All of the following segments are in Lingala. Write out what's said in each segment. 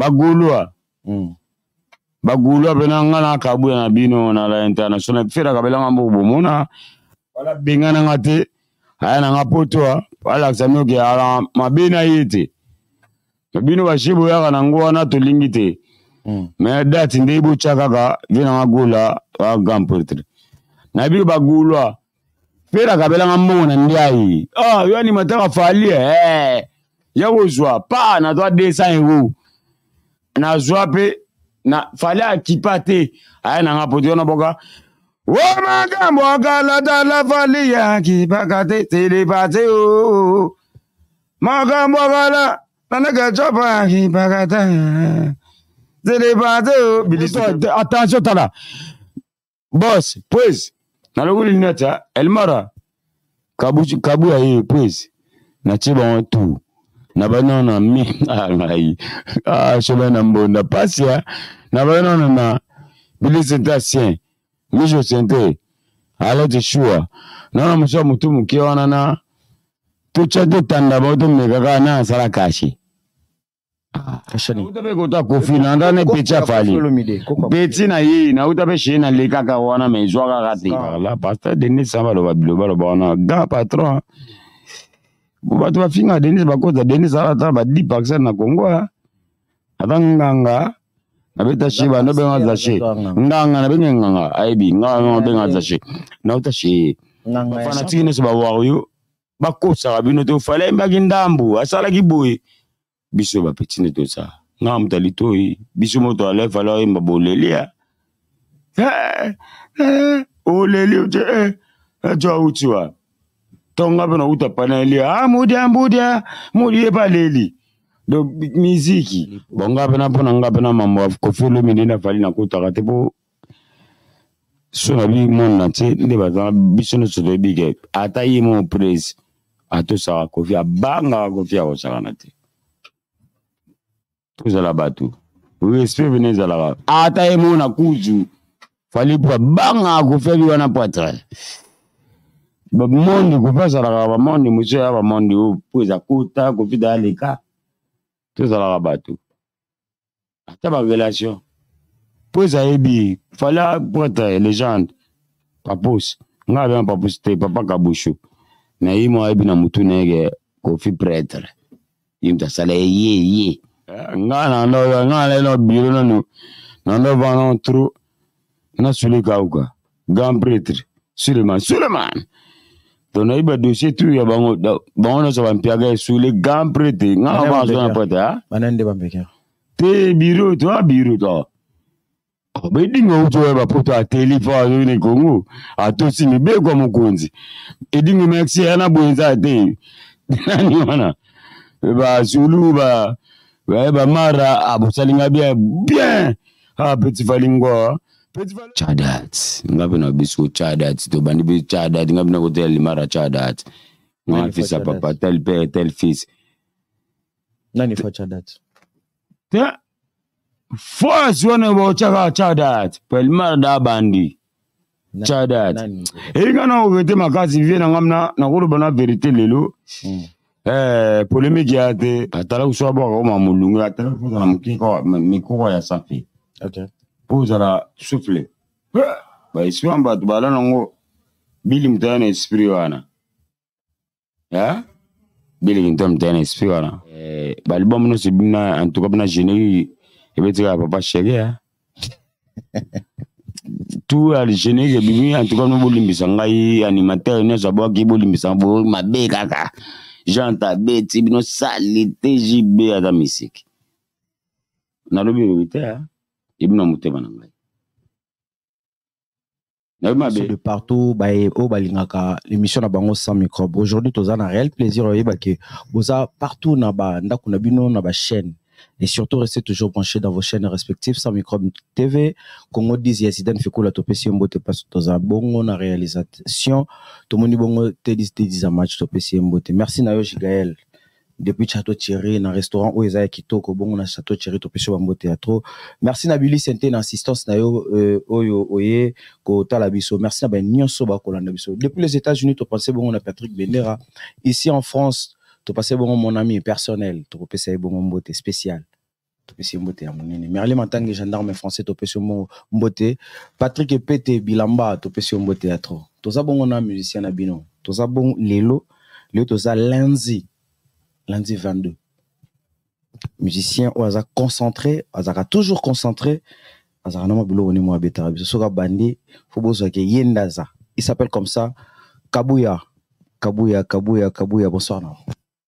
Bagaulois. Bagaulois pena nga na kabuya na bino na la international Ferre akabelanga mboko bomona wala bengana nga te aya na nga poto alakisa mioke ala mabe na ye te. Bino bashi boyaka na ngo wana tolingi te. Mais date nde botya kaka vie na nga gola wa grand prêtre. Na bino bagaulois Ferre akabelanga mbongo na ndiayi. Ah, yo animateur afali eh. Ya kozwa pa nazwa 200 euros. Nazwa pe na fali akipa te. Aya na nga poto wana boka. Wo makambo akala tala fali akipaka te telepate o. Makambo akala nana chapa akipaka te. Telepate o. Attention tala. Boss, please. Nalongoli lunette ya Elmara. Kabu kabu ya ye please. Na tie bango tout. Na bana na mi ah ngai. Ah chemin na mbonda pasi ya. Na bana na Billy Sente Mijo Sente. Ala Joshua. Na na musa mutu muke wana na totya totanda bango tomeka kaka na asala kashe. Nauta mpe kota Kofi nanda ne petit afali petit na ye nauta mpe chez nalekaka wana mais ezwa kaka te. La pasteur Denis samba aloba biloba loba wana grand patron bato bafinga Denis bakota Denis alata ba 10 parcelles na Congo ata nganga nabeta chez bando benga zache nganga nabenga nganga ayebi nganga benga zache nauta chez bafanatiki nyonso ba wario bakosaka bino te ofali ayembaki ndambu asalaki boye biso bapeti nde toza nga moto alitoi biso moto alef alo ayemba boleli ya oleli te ajo auti wa tonga mpe nauta paneli a mudia mbudia mudi ye paleli donc miziki bon nga mpe na mpo na nga mpe na mambo ya Koffi Olomide nde afali nakotaka te mpo so na bi monde entier nde baza biso nyonso toyebi ke ata ye mo prise atosaka Koffi abangaka Koffi akosakana te tozala bato respect pene ezalaka ata ye mo na kuzu Fally po abangaka Koffi abi wana poitre bamonde Koffi azalaka bamonde mosusu ya bamonde oyo po eza kota Koffi da aleka tozalaka bato ata ba relation po eza yebi Fally prêtre légende papos nga abenga papos te papa kabushu na ye mo ayebi na mutu na ye ke Koffi prêtre ye moto asala ye ye ye nga na ndo nga na na biro nanu na ndo vana trop na sule kauka grand prêtre Suleiman Suleiman donc nayebi ba dossier tout ya bango bango nyonso bampiaka esule grand prêtre nga na bango na prêtre bana nde bambeka te biro to a biro to bedingo uti oyo bapoto ateli mpo azoki na Congo atosi mibeko ya mokonzi edingo merci ya na boye eza te nani wana bazulu ba bamara abosalinga bien bien ah petit Fally ngwa petit Fally chadat nga mpe na biso chadat tobandi mpe chadat nga mpe nakotela limara chadat nga fils ya papa tel père tel fils nani fa chadat te force wana baotyaka chadat pelimara da bandi chadat elinga na okete makasi vie na nga nakoloba na vérité lelo polémique ya te atala kuso abwaka koma molungu atala kozala moke mikoko ya safi mpo ozala souffle baesprit wana bato bala nango bili moto aya na esprit wana bili kinto moto aya na esprit wana baalbum nyonso ebima en tout cas mpena générique ebetikaka papa chéri tout ya générique ebimi en tout cas no bolimbisa ngai animateur nyonso abwaki bolimbisa bo mabe kaka jean tabeti bino sali te jb aza misiki nalobi vérité ebi na motema na ngai de partout oyo balingaka l'émission na bango Sans Microbe. Aujourd'hui toza na réel plaisir oyeba ke boza partout na bandako na bino na bachaîne et surtout restez toujours branchés dans vos chaînes respectives. Sans Microbe TV Congo 10 ya Zidane Fekula, topesi yo mbote place toza bongo na réalisation tomoni bongo T10 T10 ya match, topesi ye mbote. Merci na yo Gigael depuis Château Thierry na restaurant oyo eza ya kitoko bongo na Château Thierry, topesi yo bambote ya trop. Merci na Billy Sente na assistance na yo oyo oye kotala biso. Merci na banyonso bakolanda biso depuis les États-Unis, topense bongo na Patrick Bendera. Ici en France, topase bongo mon ami personnel, tokopesa ye bongo mbote spécial. Topesi ye mbote ya monene. Merle Matange, gendarme français, topesi yo mbote. Patrick Epete Bilamba, topesi yo mbote ya trop. Toza bongo na musicien na bino. Toza bongo lelo, lelo toza lundi, lundi 22. Musicien oyo aza concentré, azalaka toujours concentré, azalaka na mwa biloko nini mwa abetaka biso. Soki abandi, faut bozwa ke ye nde aza. Il s'appelle comme ça, Kabuya. Kabuya, Kabuya, Kabuya, bonsoir na.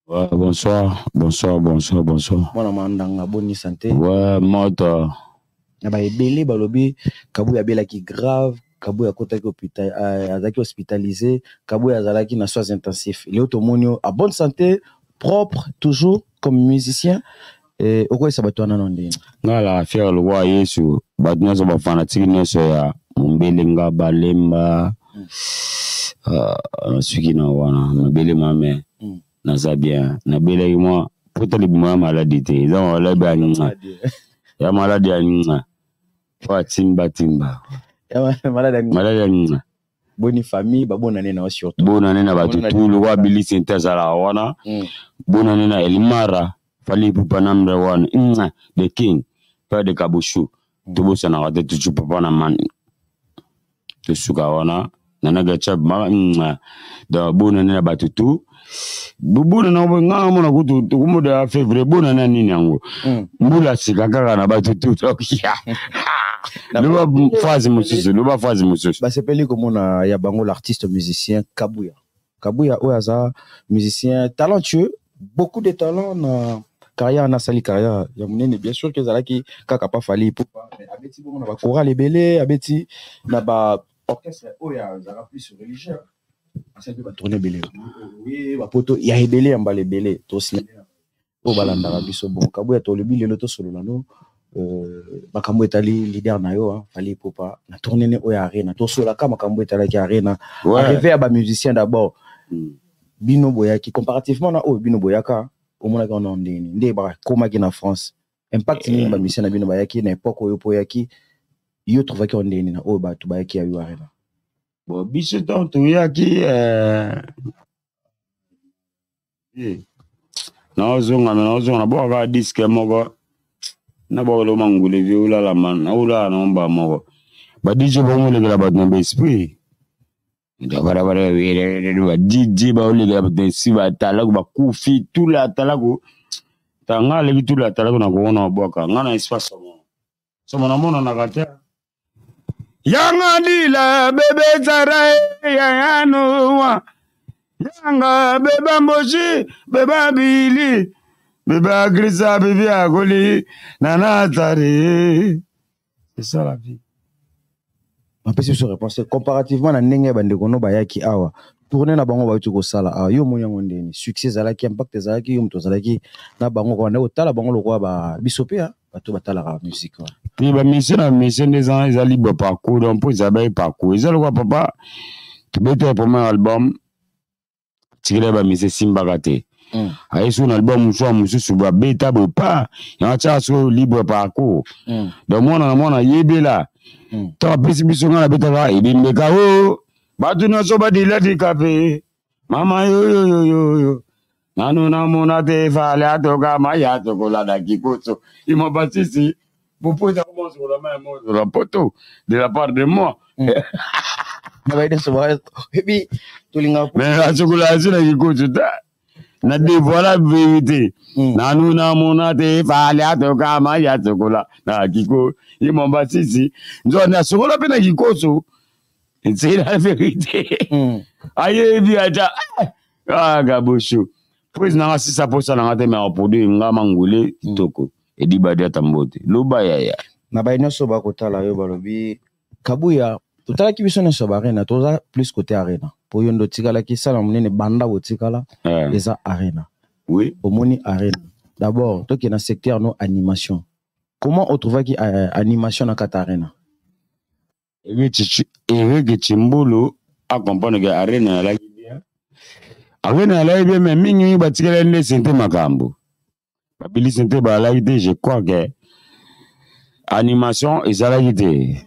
Ouais, bonsoir, bonsoir, bonsoir, bonsoir. Mwana mandanga, boni santé. Ouais, moto. Na ba ebele balobi Kabuya abelaki grave, Kabuya akotaki hôpital, azalaki hospitalisé, Kabuya azalaki na soins intensifs. Leo tomoni yo à bonne santé, propre toujours comme musicien. Et okoyesa bato wana no ndenge. Nga la fière lokola Yesu, bato nyonso ba fanatique nyonso ya Mumbelenga Balemba. Nasuki na wana mabele mame. Naza bien, nabelaki mwa pota libuma ya maladi te, eza maladi ya nga, ya maladi ya nga po atimba timba maladi ya nga. Boni famille, ba bonne année na surtout. Bonne année na bato tout, lokola Billy Sente azalaka wana. Bonne année na Elmara, Fally Ipupa number 1, nga the king, père de Kabushu. Tobosanaka te toujours papa na man. Tosuka wana nana gachab ma nga. Donc bonne année na bato tout. Bonne année nga mona kutu tokomoda février, bonne année nini yango. Mbula sika kaka na bato tout. Donc ya. Loba phrase mosusu, loba phrase mosusu. Basepeli komona ya bango l'artiste musicien Kabuya. Kabuya oyo aza musicien talentueux, beaucoup de talent na carrière, na sali carrière ya monene, bien sûr que ezalaki kaka pa Fally Ipupa, mais abeti bongo na ba chorale ebele, abeti na ba orchestre oyo azalaka plus religieux, asali mpe ba tournée ebele. Oui, ba poto ya ebele ya mbala ebele, tosignaler oyo balandaka biso. Bon, Kabuya, tolobi lelo tosolola no makambo etali leader na yo, Fally Ipupa, na tournée ne oyo arena. Tosolaka makambo etalaki arena, arrivé ya ba musicien d'abord. Bino boyaki comparativement na oyo bino boyaka, omonaki wana ndenge nde bakomaki na France, impact nini ba musicien na bino bayaki na époque oyo po oyaki, yo trouvaki yango ndenge nini na oyo bato bayaki ya yo arena? Bon, biso ntango toyaki, naozonga me naozonga nabwaka disque moko, nabwaka lo mangule vi olala naolala na mba moko, ba DJ bangolekela bato na baesprit, ba DJ baolekela bato na esprit, batalako bakufi tula atalako tanga aleki tula atalako na kokona babwaka nga na espace somo somo namonanaka te. Yanga dila bebe zara yanganoa yanga beba mboshi beba bili beba grisa bibi akoli nana tari. C'est ça la vie. Bapesi biso réponse comparativement na ndenge ya bandeko no bayaki awa, tournée na bango bauti kosala awa, yo omoni yango ndeni? Succès ezalaki, impact ezalaki, yo moto ozalaki na bango kobanda kotala bango lokola ba biso mpe bato batalaka musique wana? Te, bamusicien na musicien nde eza libre parcours, donc mpo eza bai parcours eza lokola papa tobeta premier album, tikela bamusicien esimbaka te. Aye so na album mosusu ya mosusu babeta boye pa yango atiaka so libre parcours. Donc mwana na mwana yebela. Ntango apesi biso, ngai nabetaka ebembeka o bato nyonso badiladika mpe mama yoyoyoyoyo nanu namona te Fally atoka mai atokolanda kikoso ima basisi popoza komosokola mai mozola poto de la part de moi. Na baye nyonso oyebi tolingaka. Mais asokola azo na kikoso ta na dévoila vérité. Nanu namona te Fally atoka mai atokola na kiko imwa basisi nzo nasokola mpe na kikoso, c'est la vérité. Ayebi ata ah Gabosho prise nanga sisa posa nanga te, me aproduire nga mangule kitoko edibadi ata mbote loba yaya. Na baye nyonso bakotala yo, balobi Kabuya totalaki biso nyonso ba arena, toza plus côté arena po yo nde otikalaki sala monene banda botikala. Eza arena. Omoni arena d'abord, tokende na secteur no animation, comment otrouvaki animation na kati arena? Eric Chimbulu acomprendre ke arena alaki bien, arena alaki bien, mais mingi batikala nde sente makambo babilisi te balaki te. Je crois que animation ezalaki te,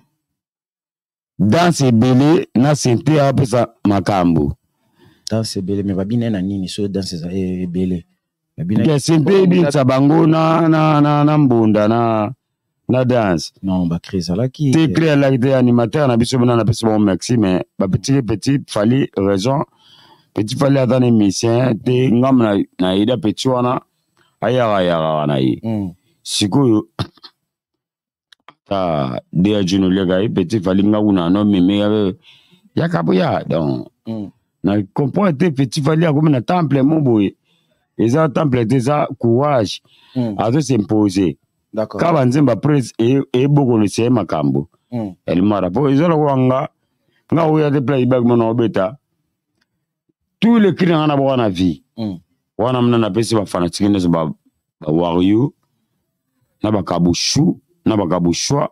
danse ebele na sente apesa makambo. Danse ebele, mais babina na nini? So danse eza ebele. Kese mpe ebinisa bango na mbunda na danse. Non, bacri ezalaki. Te, cri alaki te. Animateur na biso bana, napesi bango merci, mais bapetiki petit Fally raison. Petit Fally aza na musicien te. Ngambo na yeda petit wana ayaka ayakaka na ye. Sikoyo ta de ya juno leka ye petit Fally, nga kuna no meme yaka boya. Donc na comprendre te, petit Fally akomi na temple mo boye. Eza temple te, eza courage. Azo s'impose. Ka banzembo après ebokolisa ye makambo. Elimara po eza lokola nga oya te playback mona obeta tous les cris na nga na boka na vie. Wana mna napesi bafanatike nyonso, bawario na bakabushu na bakabushwa,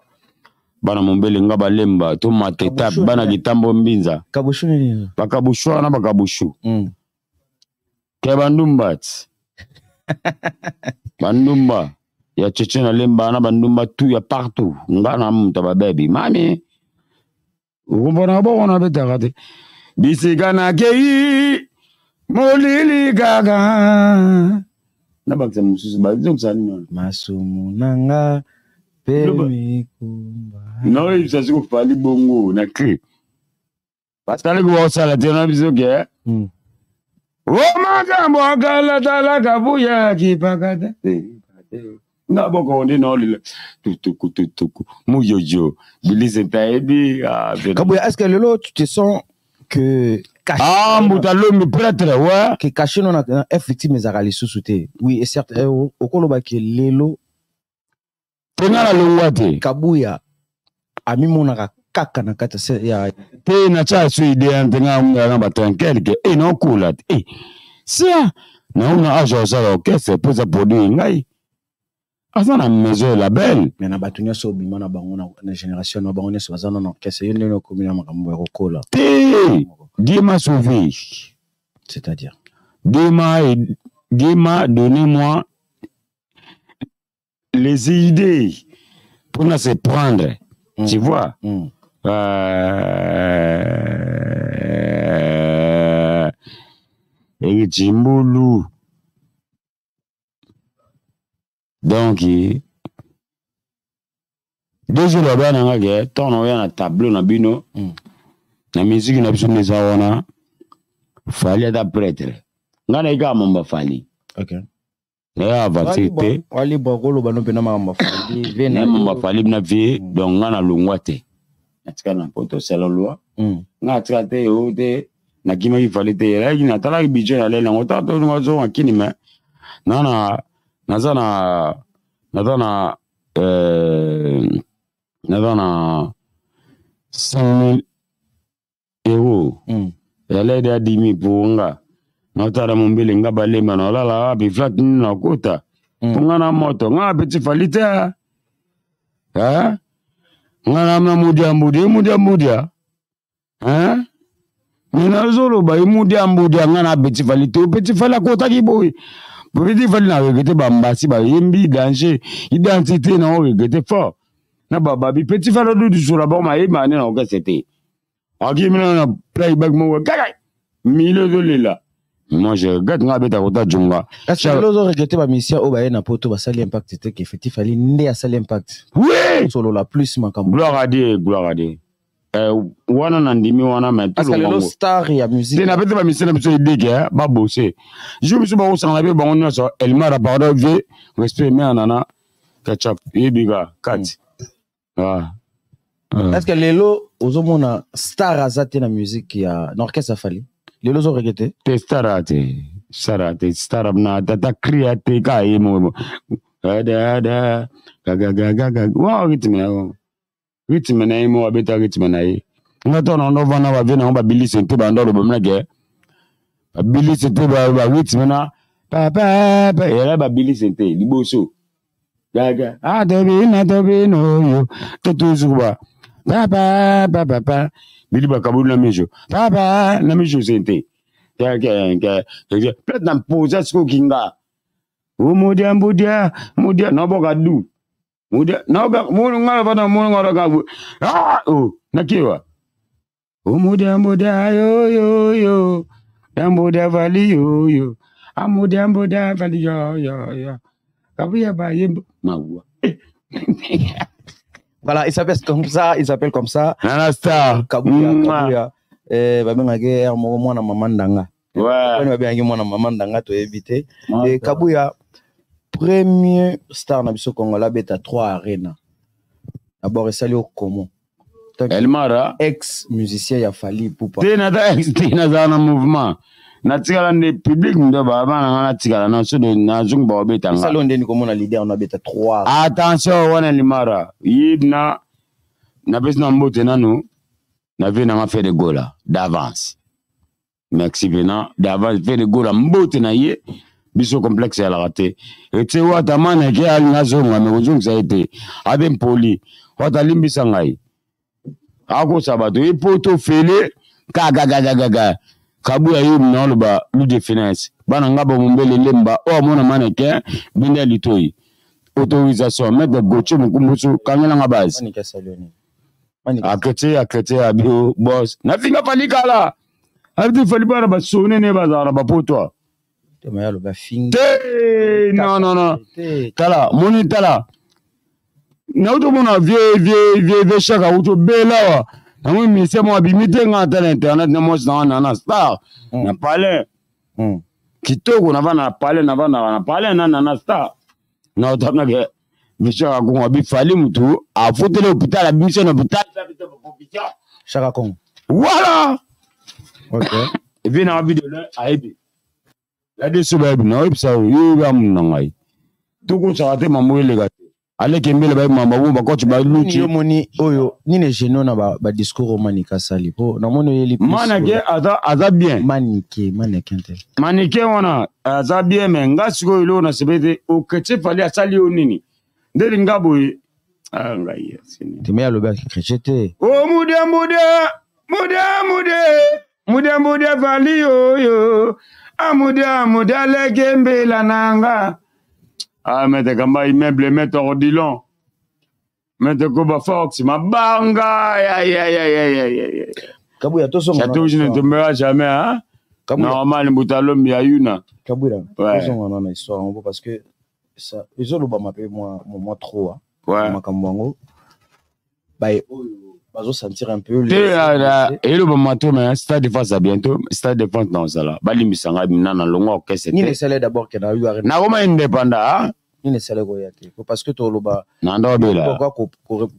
bana mombele nga balemba to mateta, bana kitambo mbinza. Kabushu nini? Bakabushwa na bakabushu. Ke bandumba ti bandumba ya cheche na lemba na bandumba tu ya partout. Nga na mutu babebi mami okompona bongo nabetaka te bisika nakei molili kaka na bakisa mosusu bazongisa nini wana. Masumu nanga mpe mikumba. Naoyebisa siko Fally bongo na cri basalaki baosala te na biso ke o makambo akalatalaka buya kipakata nga boko nde naolela tutuku tutuku muyojo bilise tayebi. Kabuya, est-ce que lelo tu te sens que Ah, mbuta lombi prêtre, ouais. Que cachet no na effectivement ezalaka lisusu te? Oui, et certes okolobaki lelo. Te, nga nalongwa te. Kabuya amimonaka kaka na kati ya Te, natya so idea te. Nga na batranquille ke e naokola te e sia naona age osala orchestre mpo eza produit ngai aza na maison label. Mais na bato nyonso obima na bango na génération na bango nyonso baza na orchestre, yo ndenge okomi na makambo ya kokola. Te, Dieu m'a sauvé. C'est-à-dire? Dieu m'a donné moi les idées pour nous se prendre. Tu vois. Ekichimbulu. Donc, 2 jours baba na nga ke ntango na oya na tableau na bino na musique na biso nde eza wana. Fally ata prêtre, nga nayi kaka momba Fally. Naye aventure te. Walibwa koloba no mpena makambo Fally ve na momba Fally na vie. Donc nga nalongwa te, natikala na poto selon loi. Nga natikala te o te nakimaki Fally te. Elaki natalaki budget na leli yango tatoazonga kini me na naza na 5000 euros. Yalede adimi po nga naotala mombele nga balemba naolala wapi, flat nini nakota po nga na moto nga petit Fally te. Nga na mudia mbudia emudia mbudia me nazoloba emudia mbudia. Nga na petit Fally te. Petit Fally akotaki boye, petit Fally na regretter bambasi bayembi danger identité na o regretter fort na bababi petit Fally odudusola bango mayeba nde na orchestre te. Akimi na playback moko kaka milo ezolela. Moi je regrette nga abeta kota jonga. Est-ce que lelo ozoregretter bamusicien oyo baye na poto basali impact te, ke effectif Fally nde asali impact? Oui. Solola plus makambo. Gloire à Dieu, gloire à Dieu. Wana na ndimi wana mais parce que lelo star ya musique te napesi bamusicien na biso edeke babose jour biso bakosangana mpe bango nyonso. Elmara, pardon vie, respect me anana ketchup yebika kati. Ah. Ah. Est ce que lelo ozomona star aza te na musique ya na orchestre Afali? Lelo ozoregretter? Te, star te, star te, star na tata cri te ka ye mo da da gaga gaga gaga wa rythme na yo, rythme na ye mo abeta rythme na ye. Nga to na ndo vana ba vie na babilise te bando aloba mna ke babilise te ba rythme na pa pa pa yala babilise te liboso gaga ah tobina tobina oyo totuzuba pa pa pa pa pa bili bakabulu na miso pa pa na miso sente peut na mpoza sikoyo kinga umudia mbudia mudia naboka du mudia naoka munu ngala fana munu ngala ka ah oh nakiwa umudia mbudia yo yo yo mbudia vali yo yo. Amude ambude afali yo yo yo. Kabuya ba yembo mawa. Voilà, il s'appelle comme ça, il s'appelle comme ça. Nana Star. Kabuya, Kabuya. Eh, babengaki ere moko mwana mama ndanga. Ouais. Babengaki mwana mama ndanga toyebi te. Et Kabuya, premier star na biso Congolais abeta 3 arena. D'abord esali yo comment? Elmara ex musicien ya Fally Ipupa. Te naza ex te, nazala na mouvement. Natikala nde public ndo baba na nga natikala na so nazongi bakobeta nga. Esali yo ndeni komona leader na abeta 3. Attention wana Elimara ye na napesi na mbote nanu na vie na nga Ferre Gola d'avance. Merci pena d'avance Ferre Gola mbote na ye biso complexe ezalaka te. Etie wata mana ke alinga azonga me kozongisa ye te. Abe mpoli wata limbisa ngai. Akosa bato ye poto fele kagagagagaga kabuya ye na oloba lude finance bana nga ba mombele lemba oyo amona mannequin bende ya litoi autorisation maître Gauthier Mukumbusu kangela nga base. Akete akete abio boss nafinga Fally kala abiti Fally bana basone ne bazala na bapotwa te non non non tala moni tala nauti omona vie vie vie vie chaka auti obela wa yango ministère moko abimi te nga ata na internet na mwasi nanga nana star na palais kitoko navanda na palais navandaka na palais na nana star na otanake Michel Kongo abi Fally mutu afuteli hôpital abimisi na hôpital. Chaka Kongo. Voilà. OK. Et puis na vidéo là ayebi. La deso bayebi na oyebisa yo yo ba mun na ngai. Tokosaka te mambo eleka te. Aleke mbele bayebi mambo bongo bakoti baluti. Yo moni oyo nini geno na ba, ba discours o Manika sali po na moni oyeli plus. Manike aza aza bien. Manike maneke te. Manike wana aza bien mais nga sikoyo eloko na sepeli te oketse Fally asali yo nini ndeli nga boye ah ngai te mais alobi chrétien te. O mude mude mude mude mude mude Fally oyo amude amude aleke mbela nanga ah maître Kamba immeuble maître Odilon maître Koba Fox mabanga ya ya ya ya ya ya Kabuya tozonga Chateau je ne tombera jamais hein. Kabuya. Normal mbuta lombi ya yuna. Kabuya Ouais. tozonga na histoire yango parce que ça ezolobama mpe mwa mwa trop hein. Ouais. Makambo yango baye oyo bazosentir un peu te elobama to mais stade de France à bientôt stade de France na ozala balimbisa ngai na na longwa orchestre nini esali d'abord ke na yo arena nakoma indépendant hein? Nini esali koya te parce que toloba na ndo obela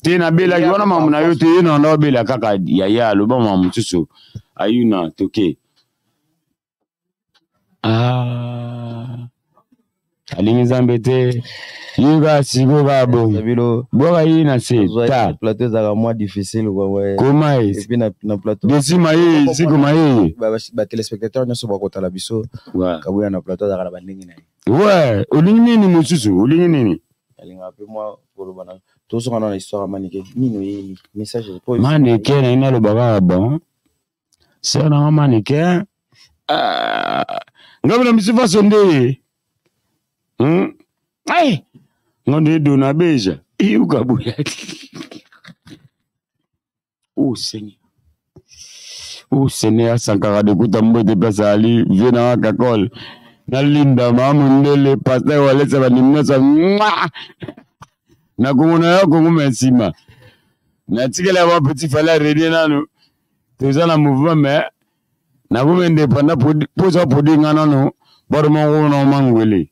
te nabelaki wana mamu na yo te ye na ndo obela kaka yaya aloba mamu mosusu ayuna toke ah alingi nzambe te ye kaka sikoyo kaka bongo bwaka ye na se ta plateau ezalaka mwa difficile quoi ouais. Koma ye et puis na, na plateau desima ye sikoma ye ba téléspectateurs nyonso bakotala biso ouais. Kabuya na plateau azalaka na bandenge na ye ouais olingi nini mosusu olingi nini alingaka mpe mwa koloba na tozonga na histoire ya Manike nini oyeli message Manike na ye naloba kaka bon sœur nanga Manike ngai bino misu faso nde Ay ngondo edona beja iyuka boya. Oh Seigneur. Oh Seigneur, Sankara de Kuta Mbote place ali vie na kakol. Na Linda mama ndele pasteur walesa ba nimnosa. Na kongo na yo kongo mesima. Na tikela ba petit fala redie nanu. Toza na mouvement mais na komi indépendant posa produit nga nanu baro mango na mangwele.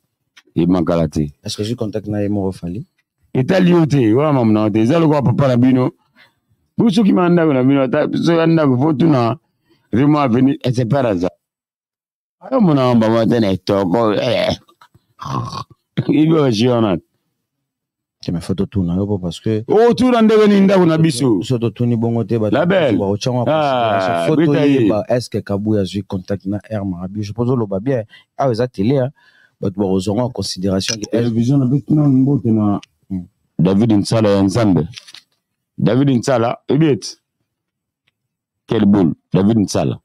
E makala te. Est-ce que j'ai contact na ye moko Fally? Etali yo te, wana mamu na yo te. Eza lokola papa na bino. Bo soki ma ndako na bino ata soki ya ndako fo tuna rimo aveni ese par hasard. Ayo mona mama te na etoko. Ibi wa jiona. Te mais faut totuna yo po parce que otuna ndenge nini ndako na biso. So totuni bongo te bato La belle. bakotia ngo Ah, faut beta ye. toyeba est-ce que Kabuya azwi contact na Air Marabi. Je pense oloba bien awa eza télé hein. Bato bakozwa ngo en considération ke Télévision na biso na mbote na David Nsala ya Nzambe. David Nsala, ebiet. Quelle boule, David Nsala.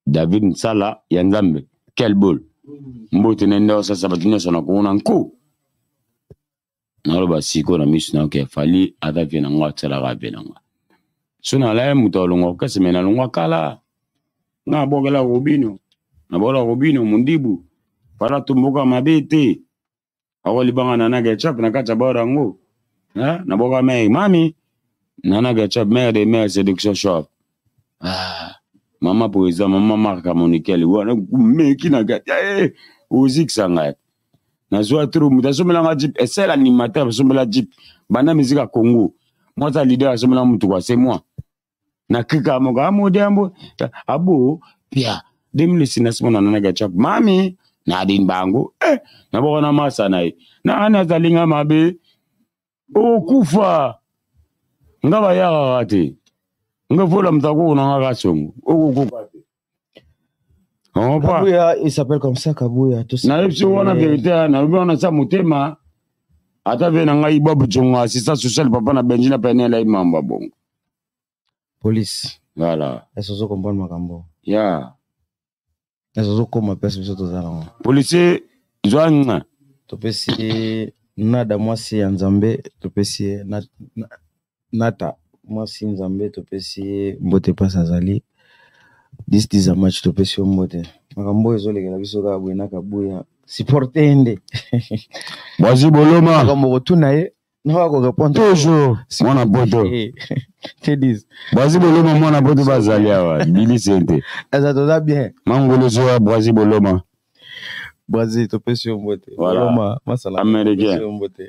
David Nsala ya Nzambe. Quelle boule. Mbote na nde sasa bato nyonso na kona nku. Naloba siko na miso na ke Fally ata vie na nga asalaka vie na nga. So na laye moto alongwa kasi me nalongwa kala. Nga abwakela Robino. Na bola Robino Mundibu. Pala tumbuka mabe te. Awa libanga na na ketchup na kati ya bord yango. Hein? Na boka mère, mami. Nana ketchup, mère de mère séduction shop. Ah. Mama président, mama Marc Monikel, wana meki na kati. Eh, ozikisa ngai. Nazwa trop moto asombela nga jeep, esel animateur asombela jeep. Banda musique ya Congo. Moi ta leader asombela mutuka, c'est moi. Na kika moko amodiambo abo pia 2006 nasimona nana ketchup mami nadin bango eh naboko na masa na ye na ani azali nga mabe okufa nga bayakaka te nga vola moto akoko na nga kasongo okokoka te. Kabuya, il s'appelle comme ça, Kabuya. Nayebi so wana vérité, nayebi wana sa motema. Ata ve na ngai Bob Jonga, assistant social papa na Benji na Penel ay mamba bongo. Police. Voilà. Est-ce que vous comprenez makambo? Yeah. Est-ce que vous comprenez place biso tozala ngo? Policier zwa. Topesi nada mwasi ya Nzambe, topesi na, na, nata mwasi Nzambe, topesi mbote pasi azali. 10 10 match topesi yo mbote. Makambo oyo ezolekela biso kaka boye na Kabuya. Supporter nde. Mwasi boloma. Makambo kotuna ye na ko répondre toujours mwana poto. Te dis. Bwazi boloma mwana poto bazali awa Billy Sente. Eza toza bien. Mangolo zo Bwazi boloma. Bwazi topesi yo mbote. Voilà. Boloma masala. Américain.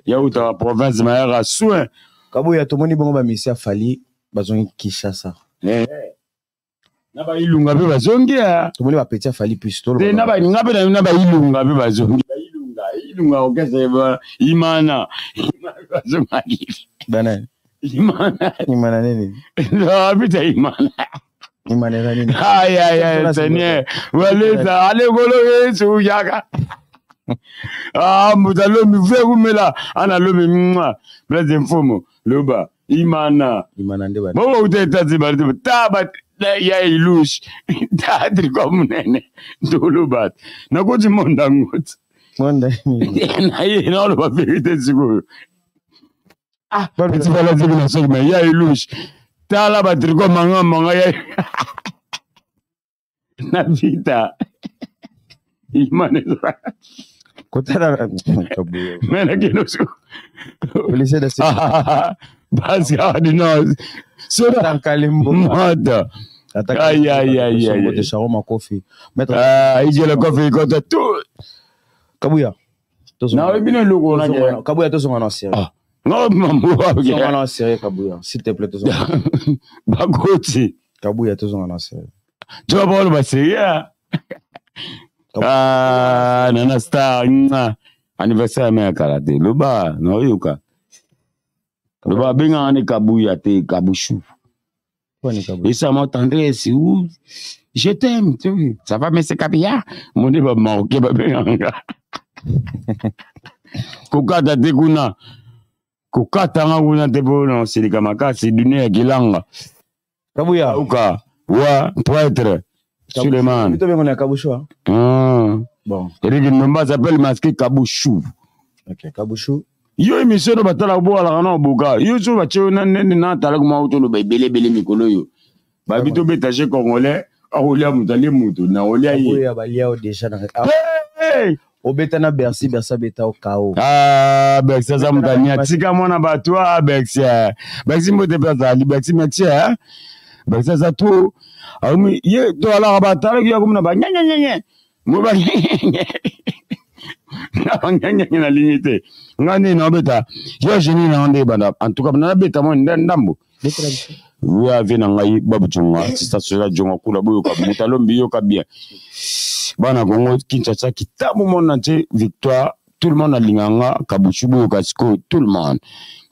Ya uta province mayaka soin. Kabuya tomoni bongo ba misia Fally bazongi Kinshasa. Eh. Na ba ilunga pe bazongi ya. Tomoni ba petit Fally plus tolo. Te na ba nga pe na ba ilunga pe bazongi. Ba ilunga, ilunga orchestre ba imana. Bazongi. Bana. Imana. Imana nini? No, pita imana. Imana eza nini? Ay ay ay Seigneur. Waleza ale golo Yesu yaka. Ah mutalomi vle kumela ana lomi mwa. Blaise mfumo loba imana. Imana nde ba. Bongo uteta ziba ta ba ya ilush ta triko munene ndoloba nakoti monda ngoti Monda nini? Na ye naoloba vérité sikoyo. Ah, petit bala zeki na soki me ya ilush tala batriko manga manga ya na vita imana Kotala Kabuya. Me nakende siko Policier de parce que no soda Tankalimbo. Mata. Aïe, aïe, aïe, aïe. De Charo Makofi. Maître Ah, ijele kofi kota tout. Kabuya. Nayebi na eloko wana. Kabuya tozonga na série. Ah, nga mambo. Tozonga na série Kabuya. S'il te plaît tozonga. Bakoti. Kabuya tozonga na série. Jo bolo ba série. Ah, nana star nga. Anniversaire me kala te. Loba nayoka. Loba benga ni Kabuya te Kabushu. Et ça m'a tendresse ou je t'aime, tu ça va mais c'est Kabuya. Mon ba marocain ba benga nga. Kokata te kuna. Kokata nga kuna te po na osilika makasi dunia ya kilanga. Kabuya. Uka wa prêtre Suleiman. Plutôt bien on est Kabouchou. Hein? Ah. Bon. Eric Ndomba s'appelle masqué Kabouchou. OK, Kabouchou. Yo émission no batala bo ala na boka. Yo so ba tshona nene na tala kuma auto ba ebele bele mikolo yo. Ba bito beta chez congolais, akolia mutu alie mutu na olia ye. Kabuya balia o déjà na. Hey! Obeta na Bercy, Bercy abeta au KO. Ah, Bercy aza moto ania tika mwana bato ah Bercy. Bercy mbote mpe azali Bercy merci eh. Bercy aza trop akomi ye to alaka batalaki ye akomi na ba nyenyenyenye mo ba nyenyenye na ba nyenyenye nalingi te nga nde naobeta yo genie na nga nde ebanda en tout cas nabeta mwa ndambo Betela biso. Oyo ave na ngai Bob Djonga, assistant social Djonga kula boyoka moto alombi yoka bien. Bana Congo Kinshasa kitambo monde entier victoire tout le monde alinga nga Kabushu boyoka sikoyo tout le monde.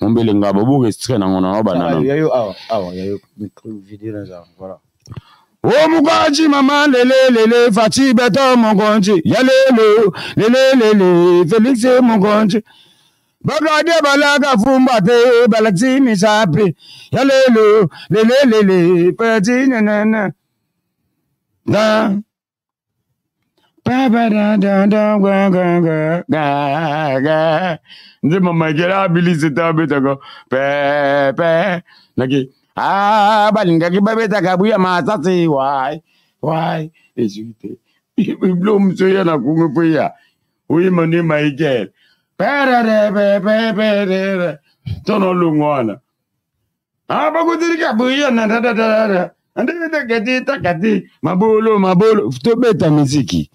Mombele nga bobo extrait nango na bana Ya yo awa, awa ya yo micro vidéo na za. Voilà. O mukaji mama lele lele Fatshi beto mokonzi ya lelo lele lele Felix mokonzi bagade balaka fumba te balakisi misapi ya lelo lele lele Fatshi nanana da ba ba da da da ga ga ga ga ga nze mama ekela abilisi te abetaka pe pe naki ah balingaki babetaka buya masasi wai wai ezwi te. Biloko mosusu eya na Kongo mpo eya oyemba nde Michael pererepepepere tono olongo wana abakotilika boya na dadadada ndeteketi mabolo mabolo tobeta miziki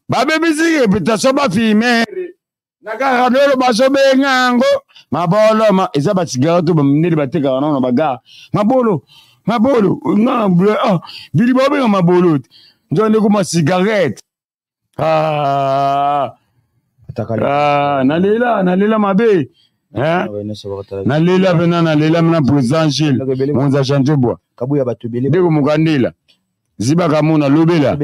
babebisi reputation bafimere na kaka dolo bazobenga yango mabolo ma eza bacigarette to bamindele batekaka nano na bagare mabolo mabolo nga ah, bili babenga mabolo te nzoka nde koma cigarette ah, ah, nalela nalela mabe nalela pena nalela mena président Gilles monza chantier bois ndeko mokandela zibaka mona lobela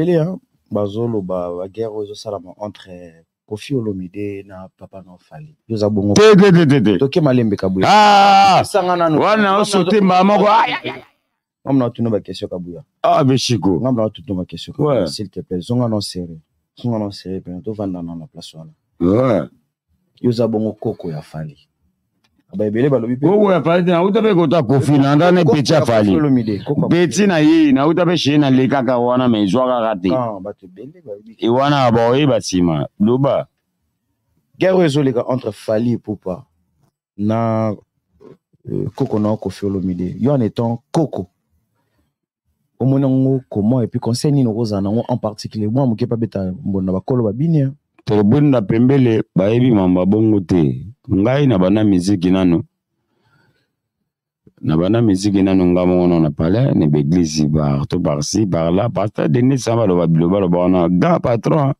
bazoloba baguerre oyo ezosalama entre Koffi Olomide na papa no Fally. Yo za bongo. Te te te te te. Toke malembe kabuya. Ah! Sanga nanu. Wana osote mbala moko. Ngam na tuna ba question kabuya. Ah beshiko. Ngam na tuna ba question kabuya. Ouais. S'il te plaît, zonga non sérieux. Zonga non sérieux pe to vanda na place wana. Ouais. Yo za bongo koko ya Fally. Ba ebele balobi pe. Koko ya Fally na uta pe kota Koffi na ndane petit ya Fally. Petit na ye na uta pe chez na lekaka wana mais ezwa kaka te. Ah bato ebele bayebi. E wana ba oyeba sima. Loba. Guerre oyo ezoleka entre Fally Ipupa na koko na Koffi Olomide. Yo en étant koko omoni yango comment et puis conseil nini okozala nango en particulier mwa moke mpe abeta mbonda bakolo babini Telebwenda pembele bayebi mamba bongo te. Ngai na banda miziki nanu na banda miziki nanu nga moko na palais na baeglise partout par-ci par-là pasteur Denis amba loba biloba loba wana grand patron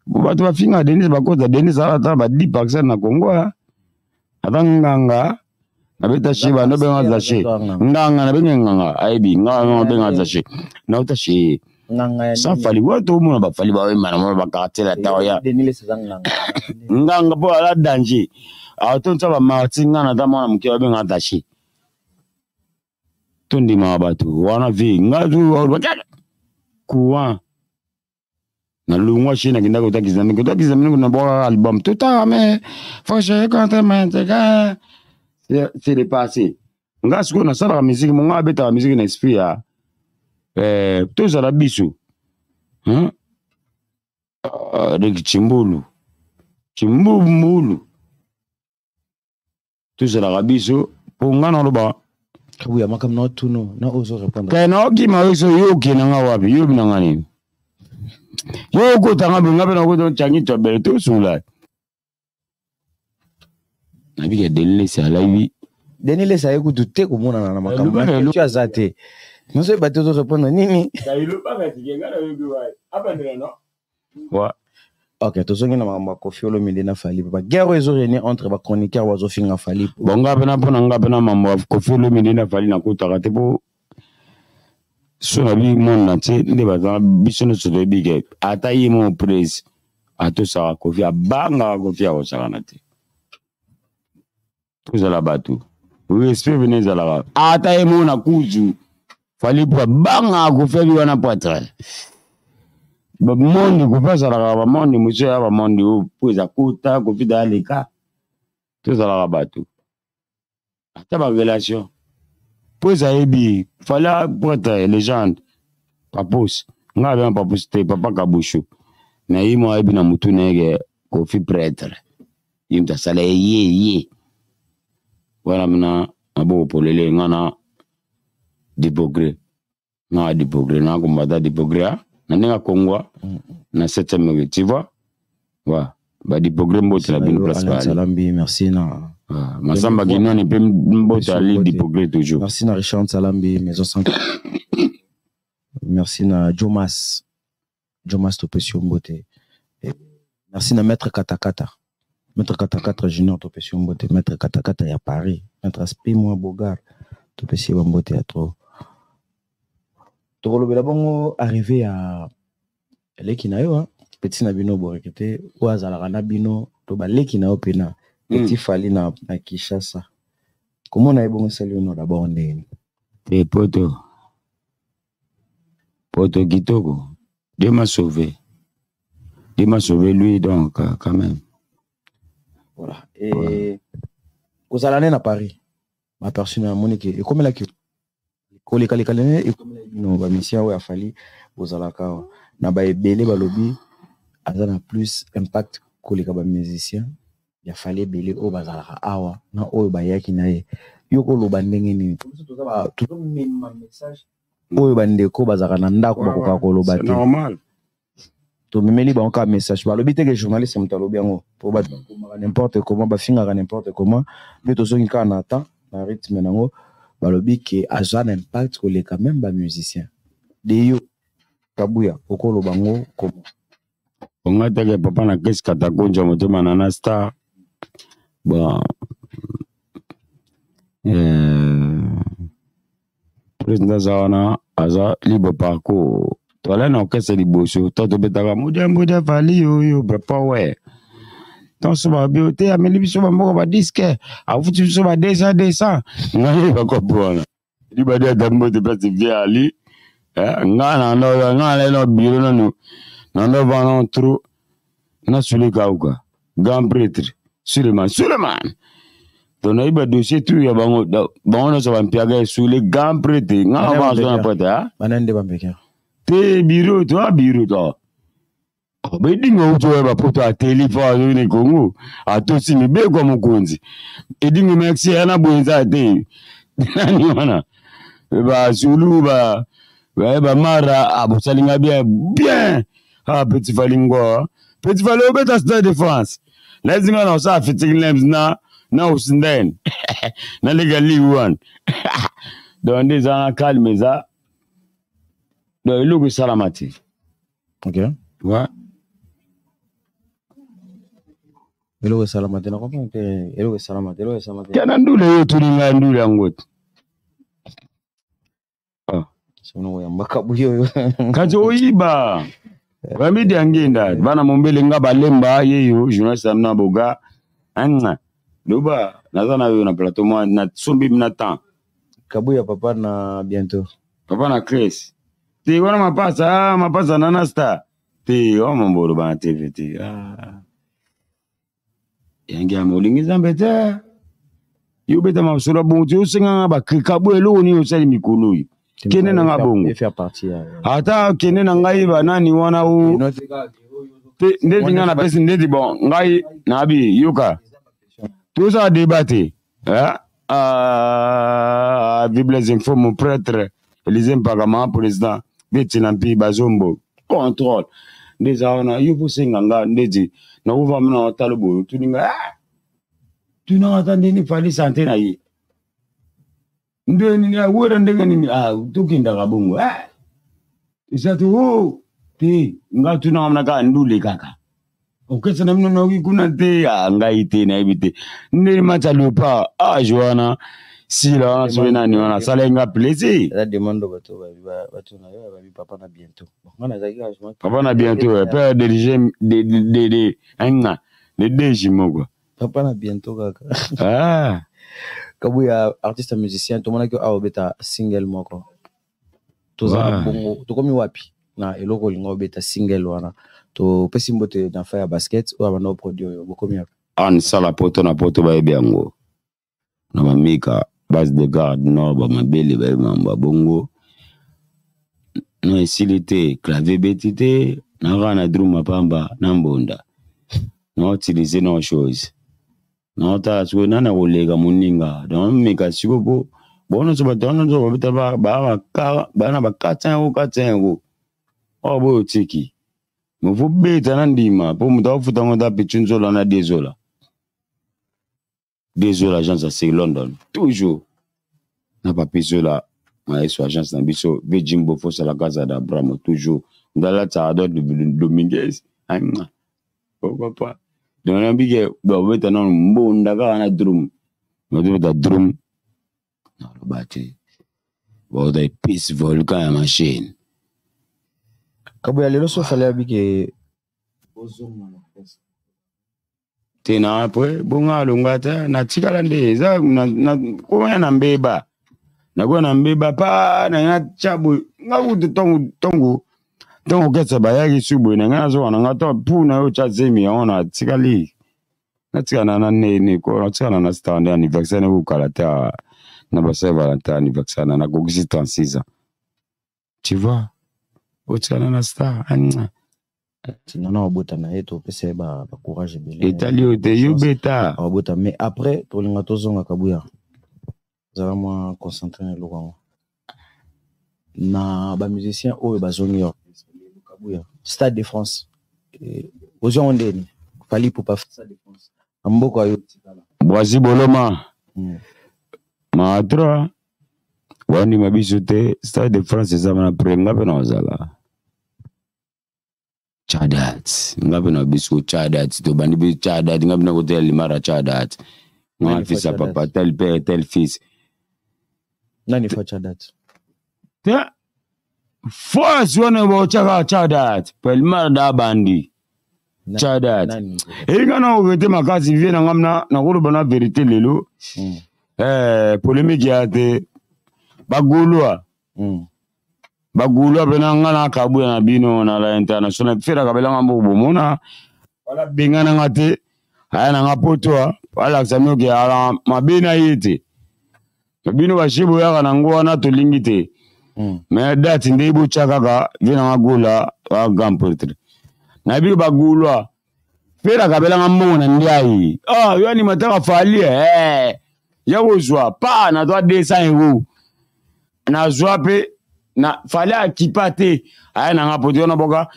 bato bafinga Denis bakota Denis alata ba 10 parcelles na Congo ata nganga nabeta she bando benga zache nganga nabenga nganga ayebi nganga nabenga zache nauta she sans fali wa tomona bafali bawemba na mona bakartier la taoya nganga mpo ala danger atonisa bamarti nga na ta mwana moke babenga zache tondimaka bato wana vie nga courant nalongwa chez nakendaki kotakisa mingi kotakisa mingi nabwakaka album tout à mais fauche contre maintenant c'est le passé. Nga sikoyo nasalaka miziki mo nga abetaka miziki na esprit ya tozala biso hein? Reki chimbulu chimbumbulu tozalaka biso mpo nga naloba Kabuya makambo na otuno na ozo répondre kaya na okima yo so yo okende nga wapi yo na nga nini yo okota nga mpe nga mpe nakota ncangi tobele tosula nabika Denis Lessie alayi Denis Lessie aye kutu te komonana na makambo na question aza te nyonso oyeba te ozo répondre nini. Ouais. Ok, tozongi na makambo ya Koffi Olomide na Fally Ipupa. Guerre oyo ezo régner entre ba chroniqueurs bazofinga Fally Ipupa. Bon, nga pena mpona nga pena mambo ya Koffi Olomide na Fally nakotaka te mpo so na bi monde entier nde baza biso nyonso toyebi ke ata ye mo prise atosaka Koffi, abangaka Koffi akosakana te. Tozala bato respect pene ezalaka ata ye mo na kuzu Fally po abangaka Koffi abi wana poitre bamondi Koffi azalaka bamondi mosusu ya bamondi oyo po eza kota Koffi da aleka. Tozalaka bato ata barelation po eza yebi Fally poitre légende papos nga abenga papos te papa kabushu na ye mo ayebi na mutu na ye ke Koffi prêtre ye moto asala ye ye ye wana mina maboko polele nga na dipogre nga dipogre na kombata dipogre na ndenge akongwa na 7e rue tu vois wa ba dipogre mbote na bino place ba Salambi merci na Masamba Kinwani pe mbote ali dipogre toujours merci na Richard Salambi maison centre merci na Jomas Jomas topesi yo mbote. Merci na maître Katakata. Maître Katakata Junior topesi yo mbote. Maître Katakata ya Paris. Maître Aspi moi Bogar topesi yo mbote ya trop. Tokolobela bongo arrivé ya leki na yo hein. Petit na bino borekete oyo azalaka na bino to baleki na yo pena. Petit Fally na Kinshasa. Komona ye bongo esali yo no d'abord ndenge? Te poto. Poto kitoko. Dieu m'a sauvé. Dieu m'a sauvé lui donc quand même. Voilà. Et kozala ne na Paris. Ma personne a moni ke ekomelaki koleka leka ne ekomelaki. Bino bamusicien oyo afali bozalaka awa na baebele, balobi aza na plus impact koleka bamusicien ya Fally ebele oyo bazalaka awa na oyo bayaki na ye. Yo koloba ndenge nini? Tozomema message oyo bandeko bazalaka na ndako bakoka koloba te. Normal. Tomemeli bango kaka message. Balobi te ke journaliste moto alobi yango, po bato bakomaka n'importe comment, bafingaka n'importe comment, mpe tozongi kaka na temps na rythme nango. Balobi ke aza na impact koleka même bamusicien de yo. Kabuya, okoloba yango comment? Onga teke papa na Chris Katakonja motema na na star. Bon, président aza wana, aza libre parcours. Toala na orchestre liboso to tobetaka mudia mudia Fally oyo papa we ntonso babi te, ameli biso bamboka badisques, afuti biso ba 200 200. Ngai bakopo wana libadi ata mbote place vie ali. Nga na ndo nga na no bureau nanu na ndo vana trop na sule kauka grand prêtre Suleiman Suleiman. Donc nayebi badossier tout ya bango, bango nyonso bampiaka esule grand prêtre nga na vana na prêtre ah. Bana nde bambekera. Te, bureau to a bureau to bedinga uti oyo bapoto ateli mpo azoki na Kongo, atosi mibeko ya mokonzi. Edingo merci ya na boye eza te nani wana basulu ba bamara abosalinga bien bien. Ah, petit Fally ngwa, petit Fally obeta Stade de France lazinga na osala fitting lems na osnden na lega ligue wana. Donc nde eza na calme, eza donc eloko esalama te. Ok. Ouais. Eloko esalama te, na comprendre te. Eloko esalama te, eloko esalama te. Kana ndule yo otuni ngai ndule yango te. Ah. Sono koyamba Kabuya oyo. Kasi oyiba bamidi ya ngenda bana mombele nga balemba yeyo journaliste amina boga anga loba naza na yo na plateau mwa na sombi na temps. Kabuya, papa na bientôt. Papa na Chris te wana mapasa, ah, mapasa nana star te wa mambolo bana TV te, ah. Yangi ya molingi Nzambe te, yo beta masolo ya bongo te, osenganga bakrika boye. Eloko nini osali mikolo oyo? Kende na nga bongo. Faire partie ya ata kende na ngai banani wana o te ndeti ngai napesi ndeti. Bon, ngai nabi yoka tozala débat te. Ah, Bible info, mon prêtre Élysée Mpakama, président betina mpi bazombo contrôle nde eza wana. Yo mposenga nga ndeti nakuva mina otala boye, otuni nga, ah! Tunanga ata ndeni Fally santé na ye nde nini, awera ndenge nini. Ah, tokendaka bongo. Ah! Eza te o te nga tunanga mna kaka ndule kaka okesa na bino nayoki kuna te. Ah, ngai te nayebi te ndeni match ya Léopard age wana sila wana soki nani wana asalaki nga plaisir. Eza demande bato bato na yo babi papa na bientôt. Bon, nga nazalaki kaka papa na bientôt pe dirige de nga le DG moko. Papa na bientôt kaka. Ah. Kabuya, artiste musicien, tomonaki awa obeta single moko. Toza na bongo tokomi wapi na eloko olinga obeta single wana? Topesi mbote na fa ya basket oyo abanda oproduit oyo. Bokomi wapi? An sala poto na poto bayebi yango na bamika base de garde nord bamabele bayebi mambo ya bongo. No esili te, clavier ebeti te, nakaka na drum mapamba na mbonda na utilize no chose naotala sikoyo nani akoleka moninga. Donc meka sikoyo mpo bango nyonso, bato wana nyonso babeta baa na ba 400 euro, 400 euro oyo boyo otiki mofo beta na ndima mpo moto akofuta ngo ta pichu nzola na dezola dezola agence ya se London toujours na papi zola mayeso agence na biso ve Jimbo fosala casa da Abramo toujours ndala tsado Dominguez. Pourquoi pas? Donc nayebi ke babeta nano mbonda kaka na drum, bazobeta drum, naloba te baoza épice volcan ya machine. Kabuya, lelo so Fally abi ke te na après bonga alonga te natikala nde eza koya na mbeba, nakoya na mbeba pa na nga tya boye. Nga kutu ntongo ntongo kesa bayaki su boye na ngai nazoka na nga to pu na yo tya zemi yango natikali natikala na nene ko natikala na star nde anniversaire nekokala te na ba Saint Valentin anniversaire na nakokisi 36 ans. Tu vois, otikana na star. Nana obota na ye, topesa ye bacourage ebele. Etali yo te, yo beta. Abota, mais après tolinga tozonga. Kabuya, ozala mwa concentré na eloko yango na bamusicien oyo bazongi orchestre. Kabuya, Stade de France ozwi yango ndeni? Fally Ipupa, Stade de France na mboka yo tikala. Boisi Boloma. Maatra wandima biso te. Stade de France eza wana pre, nga mpe na ozala chadat, nga mpe na biso chadat, tobandi mpe chadat, nga mpe nakotela limara chadat, nga fils ya papa tel père tel fils. Nani fa chadat? Te, force wana baotyaka chadat pelimara da bandi chadat elinga na okete makasi vie na nga. Nakoloba na vérité lelo, polémique ya te, bagulwa bagulwa mpena. Nga na kabuya na bino na la international feraka belanga moko bomona wala benga nga te, aya na nga poto alakisa mioke ala mabe na ye te. Bino bashi boyaka nango wana, tolingi te. Mais date nde botya kaka vie nanga gola wa grand prêtre na bino bagulwa feraka belanga mbongo na ndiai. Ah, yo animataka Fally, ya kozwa pa nazwa 200 euro, nazwa mpe na Fally akipa te, aya nanga poto wana boka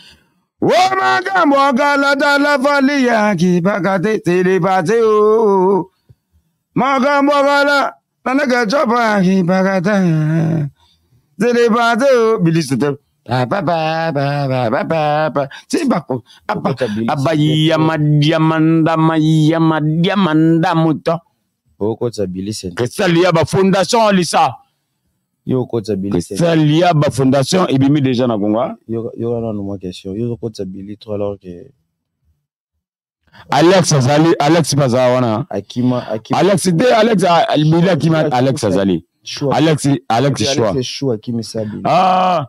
o makambo akalatala Fally akipaka te telepa te o makambo akala nanaka akipaka te telepa te o bilisi te pa pa abayama diamanda mayama diamanda moto. Okotisa bilisi. Christelle ya bafondation lisa. Yo okotisa bilisi. Christelle ya bafondation ebimi déjà na Kongo. Yoka nano mwa question: yo okotisa bili trop alors que Alex azali, Alex mpe azala wana. Akima, akima. Alex te, Alex bili akima, Alex azali. Alex, Alex Shwa. Shwa akimisa bili. Ah,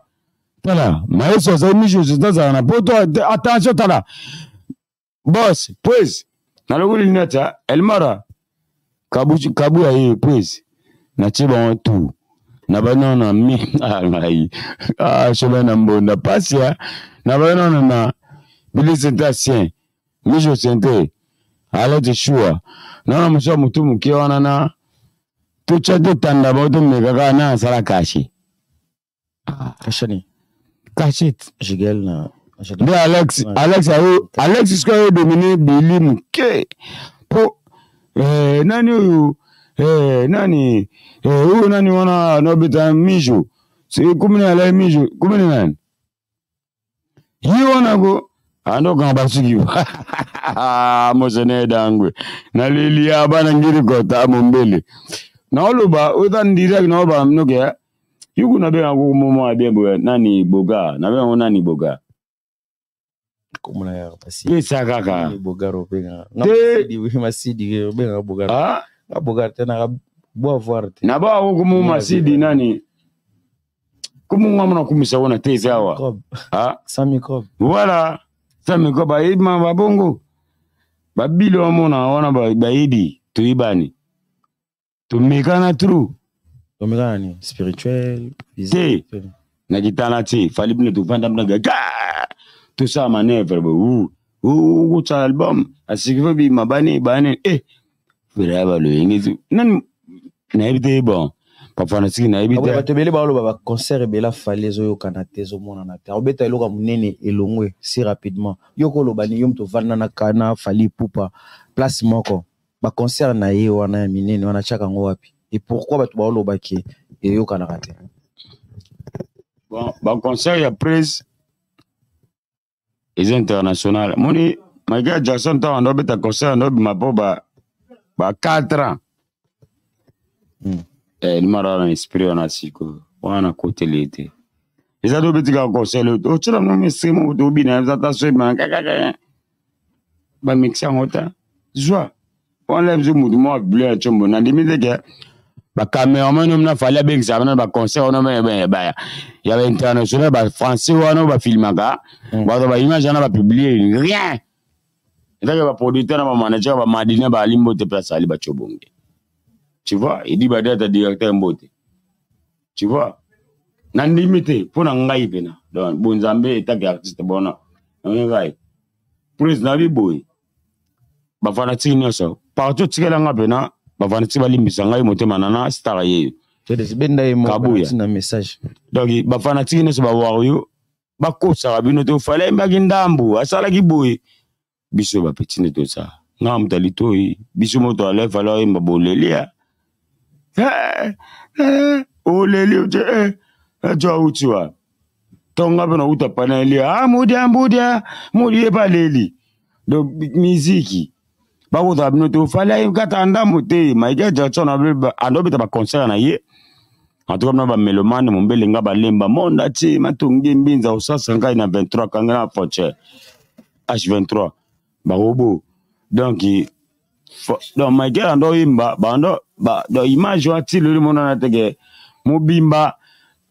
tala mayeso azali miso azala na poto. Attention, tala boss pues nalongoli lunette elmara kabu kabu ya ye pues natie bango tu na banona mi ngai chemin na mbonda pasi ya na banona na bilisi nte asien miso sente Alex Shua naona mosu ya motu moke wana na totya totanda bango, tomeka kaka na asala kashe. Kashani. Cachette. Jigel na nde Alex, Alex ayo, Alex sikoyo ayo domine bili moke mpo nani oyo, nani oyo, nani wana nobeta mijo komini alai mijo komini nani ye wana ko andokanga basuki mosene dangwe naleli ya bana ngiri kota mombele naoloba oza direct naoloba mnoke yuku nabenga komomo bien boye nani boga nabenga nani boga. Komona ya pasi. Pesa kaka. Bogaro obenga. Te. Masidi obenga bogaro. Ah? Nga bogaro te, naka bo avoir te. Na ba komo masidi nani komo nga mona kumisa wana te eza awa. Microbe. Ah? Sans microbe. Voilà, sans microbe bayebi ma babongo babili wamona wana bayebi toyebani, tomekana trop. Omeka nani? Spirituel, physique? Te, na kitana te, Fally bino tovanda bino tosala manœuvre bo okotala album asiki fo bima bane bane fera baloyenge nani nayebi te. Bon, bafanatike nayebi te. Bato ebele baoloba baconcert ebele aFally ezoyokana te, ezomonana te, akobeta eloko ya monene elongwe si rapidement. Yo koloba ni yo moto ovanda na kana Fally Ipupa place moko, baconcert na ye wana ya minene wana atiaka yango wapi et pourquoi bato baoloba ke eyokanaka te? Bon, baconcert ya presse eza international. Moni Michael Jackson, ntango ando obeta concert, ando obima mpo ba 4 ans. Limara wana esprit wana sikoyo wana koteli te, eza to obeti kaka concert, otyela no esprit moko tobina eza ta so ebima kaka bamixi yango ta zwa wana biso mutu moko apublie na tiombo. Nandimi te ke bacameraman oyo na Fally abengisaka bana baconcert wana ya bainternational, bafrançais wana oyo bafilmaka bato baimage wana bapublie rien. Ezaka baproducteur na bamanager bamadina baali mbote place ali batio bonge, tu vois, edi badata directeur mbote, tu vois. Nandimi te mpo na ngai mpena. Donc bonzambe etake artiste bona ngai président bi boye, bafanatike nyonso partout otikela nga mpena, bafanatike balimbisa ngai motema nana star yeyo. Benda ye moko. Kabuya. Na message. Donc bafanatike nyonso bawario bakosaka bino te ofale ayembaki ndambu, asalaki boye. Biso bapeti nde tozala nga moto alitoi biso moto alefale ayemba boleli ya eh, eh, oleli te eh, ajo auti wa ntonga mpe nauta pana eli ah, mudia mbudia mudi ye baleli. Donc miziki bakozala bino te ofali ayekata ndambo te. Michael Jackson andobeta baconcert na ye. En tout cas bino bamelomane mombele nga balemba monde ati matongi mbinza osasa ngai na 23 kanga na frontière H23 barobo. Donc Michael ando oyemba bando ba donc image wana ti lelo monana teke mobimba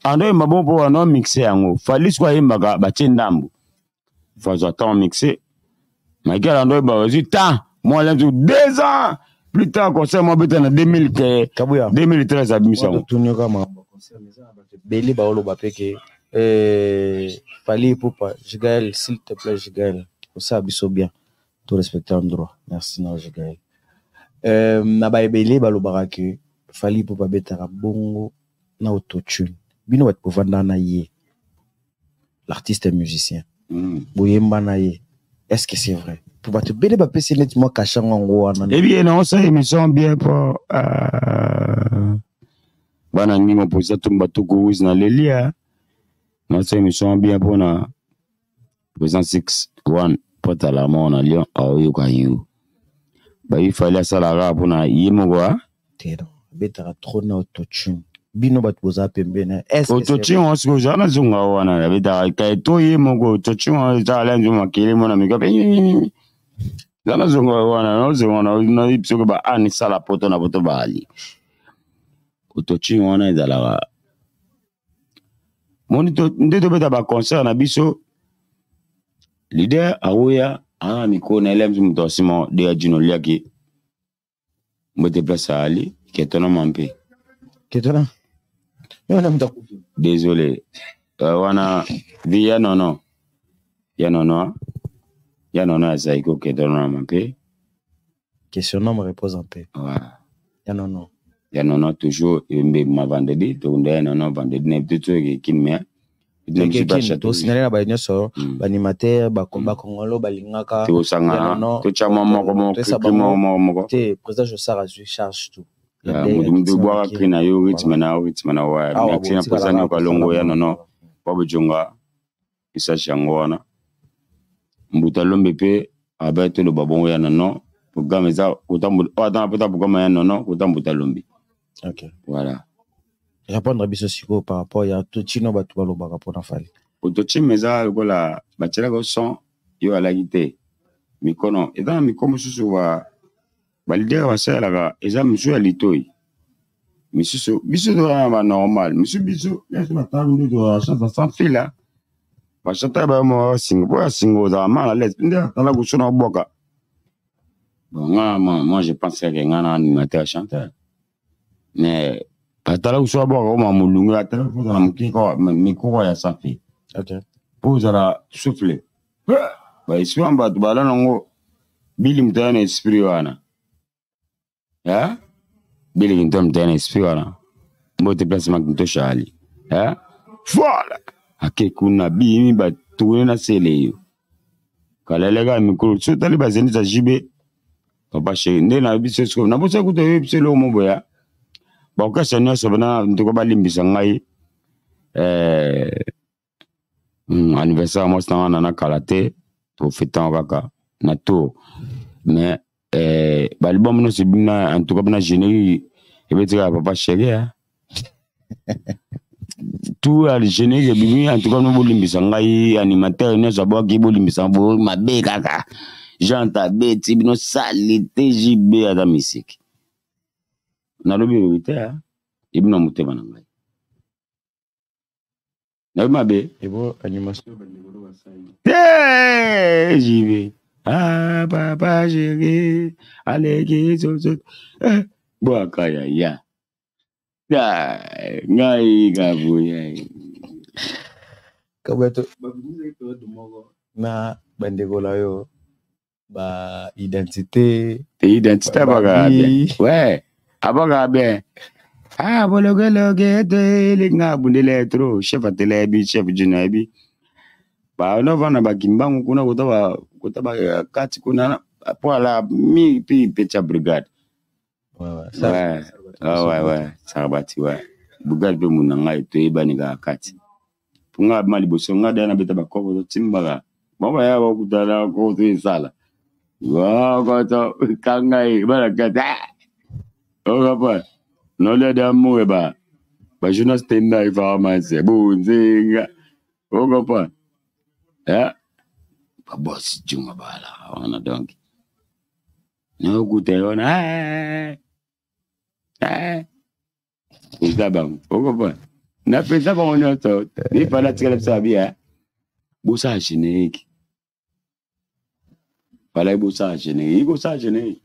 ando oyemba bon mpo ando mixe yango. Fally soki ayembaka batie ndambo, fazwa temps mixe. Michael ando oyemba bazwi temps mwa lenzu 2 ans plus tard, concert mwa beta na 2000 Kabuya. 2013 abimisa yango. Totunyoka makambo ya concert, mais eza na bato ebele baoloba mpe ke Fally Ipupa, Jigael, s'il te plaît, Jigael, osala biso bien, to respecter en droit. Merci na Jigael. Na baebele balobaka ke Fally Ipupa abetaka bongo na autotune. Bino bato bovanda na ye, l'artiste musicien, boyemba na ye, est ce que c'est vrai? Po bato ebele bapesi neti mwa kashango yango wana. Ebi naosala émission bien po bana ndingo mposa tumba tuku na lelia. Naosala émission bien mpona président 6 1 po tala moko na Lyon aoyoka yo bayi Fally asalaka mpona ye moko a Te, non, abetaka trop na autotune. Bino bato boza pembeni, est-ce que c'est Autotune wana sikoyo ozala nazonga wana abetaka kaye to ye moko autotune wana ezala nzo makele mona mika eza nazonga wana nazonga nayebi soki baani sala poto na poto baali autotune wana ezalaka moni nde tobeta baconcert na biso. Leader aoya aza na mikro na ele moto asima de ya jino liaki mbote place ali ketonama mpe. Ketona yo na moto akufi. Désolé, wana vi ya nono ya nono ya nono azali koketonama mpe. Que son nom repose en paix. Ouais. Ya nono. Ya nono toujours ebemba vendredi tokunda ya nono vendredi na biso tokekini me. Tosinale na bato nyonso, baanimateur, bakongolo balingaka. Tokosangana, totya mwa moko moko moko moko. Te, président Josar azwi charge tout. Moto moto bwaka cri na yo, rythme na yo, rythme na wa. Merci na président Nyoka Longo ya nono babojonga message yango wana. Mbuta Lombe mpe abai toloba bongo ya nono programme eza kotambola oyo ata na pota programme ya nono kotambuta Lombe. Ok. Voilà. Répondre biso sikoyo par rapport ya totino bato balobaka mpona Fally. Autotune eza lokola batielaka son yo alaki te mikono eza na miko mosusu ba baleader basalelaka eza mosusu ya litoi misusu biso toza na banormal misusu biso nyonso batala nde tozala sans fil bachanteurs bayo singo po ya singo ozala mal à l'aise nde atala kosona obwaka. Bon, nga moi je pense que nga na animateur chanteur, mais atala koso abwaka oma molungu atala kozala moke mikoko ya sans fil mpo ozala souffle baesprit wana bato bala nango bili moto aya na esprit wana bili kinto moto aya na esprit wana mbote place makintosha ali voilà ake kuna bimi batourne na sele yo kaleleka mikolo so otali bazendisa jibe papa chéri nde na biso sikoyo nabosa kuta yo biso eloko mo boya baorchestre nyonso bana ntuka balimbisa ngai anniversaire mwasi na nga nana kala te tofetango kaka na tour mais baalbum nyonso ebimi en tout cas bana générique ebeti kaka papa chéri tout ya générique ebimi. En tout cas no bolimbisa ngai animateur nyonso abwaki bolimbisa bo mabe kaka Jean tabeti bino sali te JB aza misiki nalobi vérité ebi na motema na ngai nayebi mabe. Ebo animation bandeko basali. Te JB ah papa chéri aleki soso eh, bwaka ya ya ngai kabuya. Kabuya, babimisaki periode moko na bandeko na yo ba identité. Te, identité abakaka bien. Ouais, abakaka bien. Ah, bolokeloke te elinga abundela ye trop. Chef atela yebi, chef junior yebi. Banovanda bakimbangu kuna kota ba kota ba kati kuna po ala mi pi pecha brigade. Ouais, ouais, ouais, ouais, Sarbati, ouais. Brigade mpe muna ngai toyebani kaka kati. Po ngai abima liboso ngai daya nabeta bakoko totimbaka. Bango baya bakutana koko toyesala. Wakoto kanga ye bana kati. Okapa. Nolia da moe ba. Ba journaliste tenda ifarmasi. Bonzinga. Okapa. Eh. Ba boss junga bala wana donc. Nayokuta ye wana eza bango okopa napesa bango nyonso mifala atikala biso abi bosala générique, falaki bosala générique, kosala générique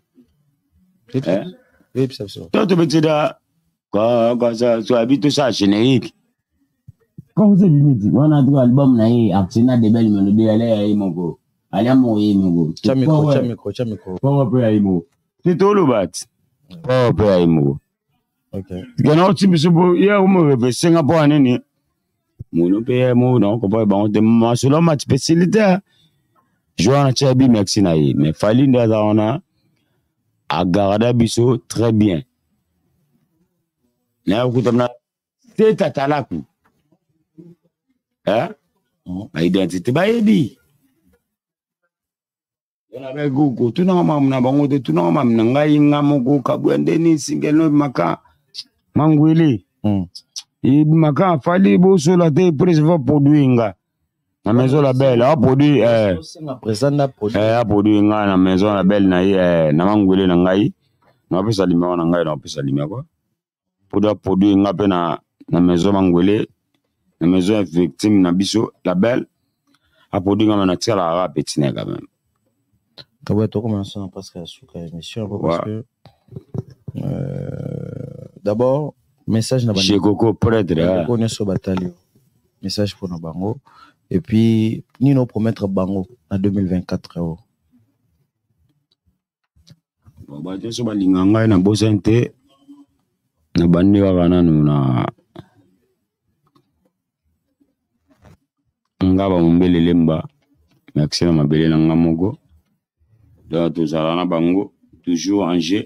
to tobetida abi tosala générique comme ça bimiti wana tuka album na ye Artina de Belle Mélodie ale ya ye moko, alia moko ye moko. Tcha micro, tcha micro, tcha micro. Power mpe ya ye moko te, toloba ti power mpe ya ye moko. Kana oti biso po ye akomo senga mpo ya nini mono mpe ye moko na okopa bango te masolo match mpe sili te. Jo wana tia bi merci na ye, mais Fally nde aza wana agarda biso très bien. Nayokuta na te tatalaku baidentité bayebi kotunanga mamu na bango te, tunanga mamu na ngai nga moko Kabuya ndeni singelo maka mangwele maka Fally bosola te président produit nga na maison la belle a produit a produit nga na maison la belle na ye na mangwele na ngai napesa limero na ngai, napesa limero po produit nga mpe na maison mangwele, na maison ya victime na biso la belle aproduit nga, me natikalaka kaka petit na ye quand même. Kabuya, tokomona na presque ya suka ya émission, parce que d'abord message na chez Coco prêtre bandeko nyonso batali yo, message mpona bango, et puis nini opromettre bango na 2024 oyo? Bon, bato nyonso balinga ngai, nabosani te, nabandi kaka nanu na nga bamombele lemba, merci na mabele na nga moko. Donc tozala na bango toujours en jeu,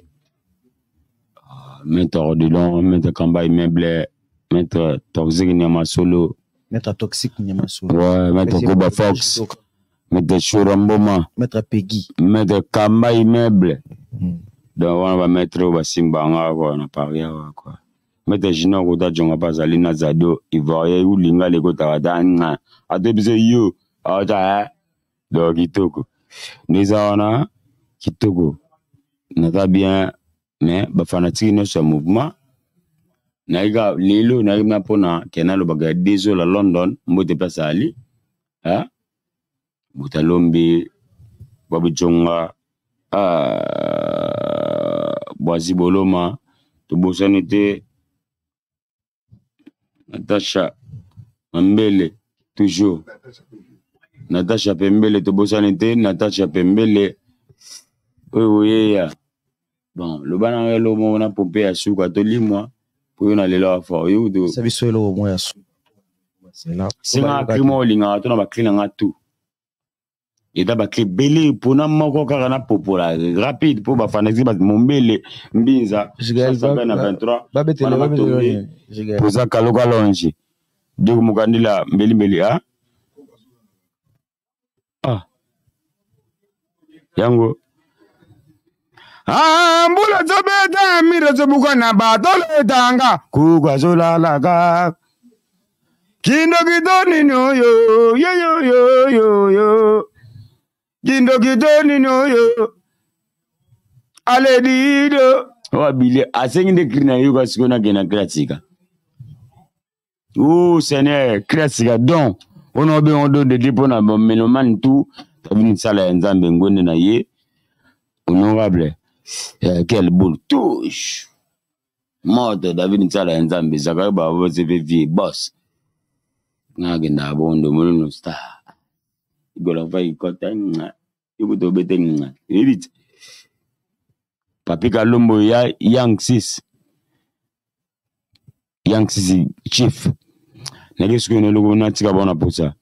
maître Odilon, maître Kamba immeuble, maître Toxique Nyama Solo. Maître Toxique Nyama Solo. Ouais, maître Koba Fox, maître Shura Mboma. Maître Peggy. Maître Kamba immeuble. Donc wana bamaître oyo basimba nga kwa na Paris awa quoi. Maître Junior kota jonga mpe azali na Zado ivoirien ulinga lekotaka ta nga ate biso yo aota. Donc kitoko nde eza wana, kitoko, naza bien. Mais bafanatike nyonso ya mouvement nayaki kaka lelo, nayaki na mpona ke nalobaka ya Dezola London, mbote place ali Butalombi Babijonga, Bwazi Boloma, tobosani te Natasha Mambele, toujours Natasha Pembele, tobosani te Natasha Pembele oyo oyeya. Bon, loba na ngai eloko moko na pompe ya suka, tolimwa po yo na lelo afa oyo. Sa biso eloko moko ya suka. Senga cri moko olingaka to na bacri na nga tout, eza bacri ebele, mpona moko kaka na popola rapide mpo bafanatike bato mombele mbinza na 23 poza kaloka longe deko mokandila mbelimbeli a ah. Yango ah, mbula zobeta mire zobuka na bato letanga kuku azolalaka kindoki to nini oyo yoyoyoyoyo kindoki to nini oyo aledido wabile asengi nde cri na yoka sikoyo nakende na cri atika. Oh Seigneur, cri asika don ono obenga don de Dieu mpona bamélomane tout tabini sala ya Nzambe ngwende na ye honorable quelle boule touche moto David Nsala ya Nzambe Zakari Baba vie boss. Nga akendaka bongo molino star. Igolofa ikota nga. Yokuto bete nga. Yebi te. Papi Kalombo ya Young 6. Young 6 chief. Nake sikoyo na eloko natika bona posa.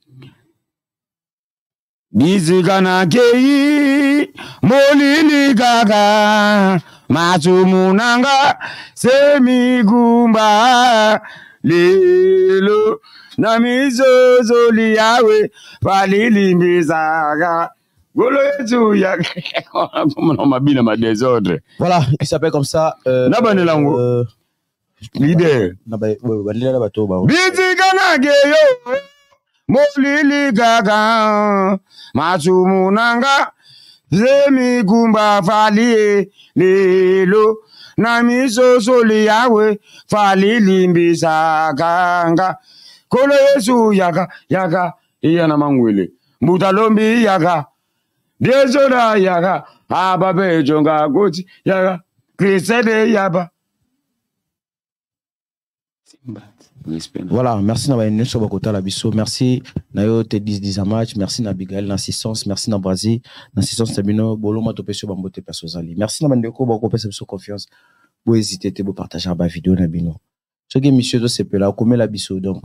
Bisika nakei molili kaka masumu nanga se mikumba lelo na mizozoli yawe falilimbisaka golo yesu ya mabina ma désordre. Voilà, il s'appelle comme ça. Na bandela yango. Leader. Na ba ouais, bandela na bato ba. Bisika nakeyo molili kaka masumu nanga se mikumba falie lelo na misosoli yawe falilimbisaka nga kolo yesu yaka yaka iya na mangwele mbuta lombi yaka diesoda yaka ababejonga kuti yaka krisede yaba. Respect. Voilà, merci na nyonso bakotala biso. Merci na yo te 10 10 match, merci na Abigail na assistance, merci na Brazil, na assistance na bino boloma to peso bambote perso zali. Merci na bandeko bakopesa biso confiance. Bo hésiter te bo partager ba vidéo na bino. Soki émission to sepela komela biso donc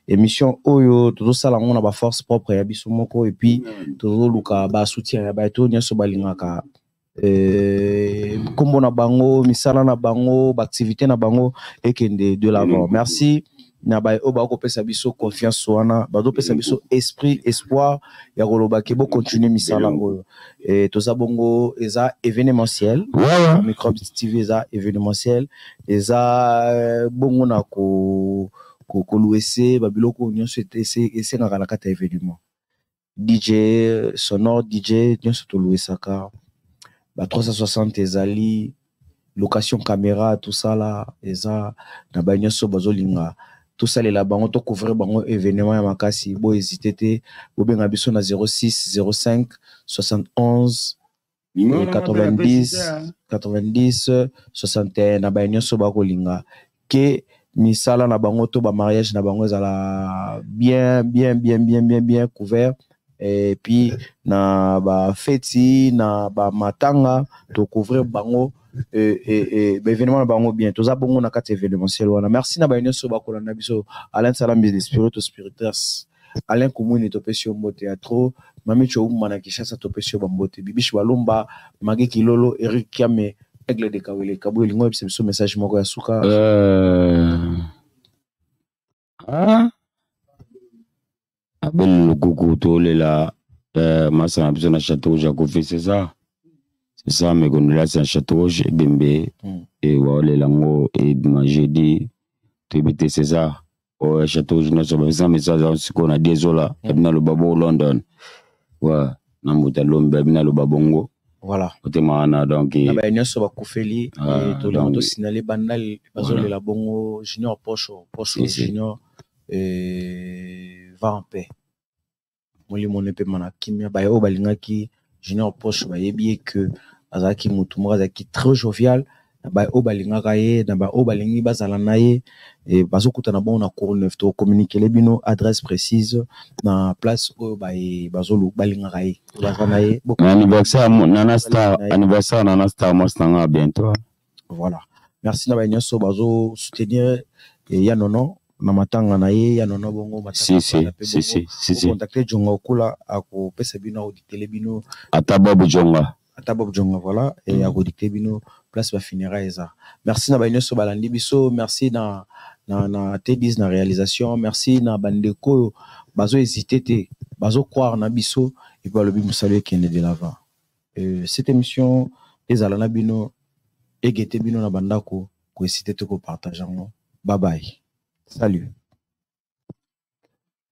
émission oyo tozosala yango na ba force propre ya biso moko et puis tozoluka ba soutien ya bato nyonso balingaka kombo na bango, misala na bango, ba activité na bango ekende de l'avant. Merci na ba oyo bakopesa biso confiance wana, bazopesa biso esprit, espoir ya koloba ke bo continuer misala oyo. Toza bongo eza événementiel. Microbe TV eza événementiel, eza bongo na ko koluese ba biloko nyonso esengaka na kati ya événement. DJ sonore, DJ nyonso toluesaka ba 360 ezali location caméra, tout ça là eza na ba nyonso bazolinga tosalela bango, tocouvrir bango événement ya makasi. Bo hésiter te, bobenga biso na 06 05 71 90 90 61 na ba nyonso bakolinga ke misala na bango to ba mariage na bango ezala bien bien bien bien bien bien couvert. Et puis na ba feti na ba matanga to couvrir bango et ba événement na bango bien. Toza bongo na kati événementiel wana. Merci na ba nyonso bakolanda biso. Alain Salambi, l'esprit spiritus. Alain Kumwini topesi yo mbote ya trop. Mami Chouma na Kinshasa topesi yo bambote. Bibish Balumba, Magi Kilolo, Eric Kiame, Aigle de Kawele. Kabou elingo yebisa biso message moko ya suka. Abel Lukuku tolela masa na biso na Château Rouge akufi, c'est ça. C'est ça, mes condoléances na Château Rouge ebembe e waolela ngo ebima jeudi toyebi te, c'est ça. Oyo Château Rouge nyonso bapesa message awa sikoyo na Dezola ebina loba bo London. Ouais, na mbuta lombe ebina loba bongo. Voilà. Otema wana donc na ba nyonso bakufeli Ah, tolingo donc, tosinale bandal bazolela bongo Junior Pocho, Pocho Si, si. Junior va en paix. Molimo ne pe mana kimia ba oyo balingaki Junior Pocho bayebi ye que azalaki motu moko azalaki très jovial na ba oyo balingaka ye na ba oyo balingi bazala na ye et bazokutana bongo na cour neuf to communiquer bino adresse précise na place oyo ba bazolu balingaka ye baza na ye. Na anniversaire Nana Star, anniversaire Nana Star moi c'est nga bientôt. Voilà. Merci na ba nyonso bazo soutenir et ya nono na matanga na ye ya nono bongo matanga Si, si, na pe si, bongo. si, si, si. Contacter Djonga Okula akopesa bino auditele bino. Ata Bob Djonga. Ata Bob Djonga, voilà, et akodicte bino place ba funérailles eza. Merci na ba nyonso balandi biso, merci na na na T10 na réalisation, merci na bandeko bazo hésiter te, bazo croire na biso et puis balobi mosalo ekende de l'avant. Cette émission ezala na bino egete bino na bandako ko hésiter te ko partager yango. Bye bye. Salut.